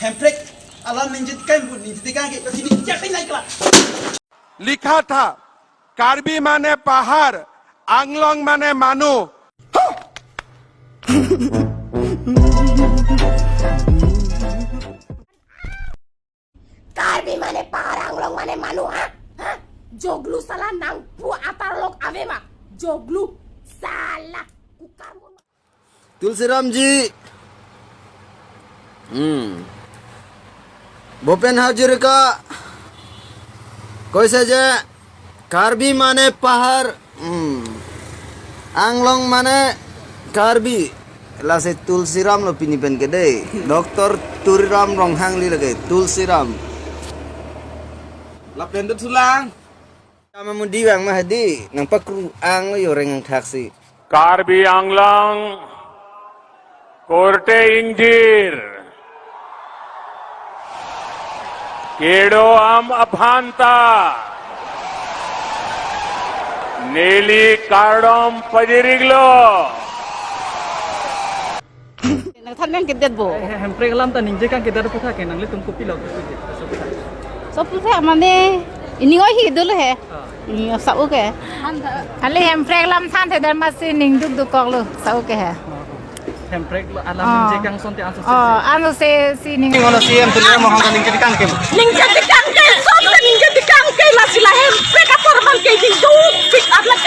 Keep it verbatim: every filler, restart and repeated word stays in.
Hemprek alam ningje tikang pu, ningje tikang ke, lasi ningje tikang ke. लिखा था, कार्बी माने पहाड़, आंगलोंग माने मानू। Karbi mane pahar, Anglong mane manu, ha? Ha? Joglu sala, nangpu atar lok ave ma. Joglu sala. Kukar mon. Tulsiram ji. Hmm. Bhupen Hazarika koise je Karbi mane pahar, hmm, Anglong mane Karbi. Lasi Tulsiram lo pini pen ke dei. Doctor Tuliram Ronghang le lake, Tulsiram. Lapen dut sulang. Tama mudi vang ma hadi, nangpakru ang lo yo reng angthaksi. Karbi Anglong korte ingjir, kedo-am aphanta neli kardom pajir-iklo. Nangthan nangkedetpo. Eh, Hemprek alam ta ningje kangkedet aphuthak ke nanglitum kopilo kepuji? Soputhak mane, ining oi hi dolo he. Ah. Ining oi sa-u ke. Ale Hemprek alam thanthedet amatsi ning dukduk koklo, sa-u ke he. Hemprek alam, ah, ningje kangson te anso se. Oh, anso se si ning. Ning olo C M Tuliram Ronghang ta ningje tikang ke. Ningje tikang ke, sob ta ningje tikang ke, lasi la Hemprek aporman ke ningdukpik apla.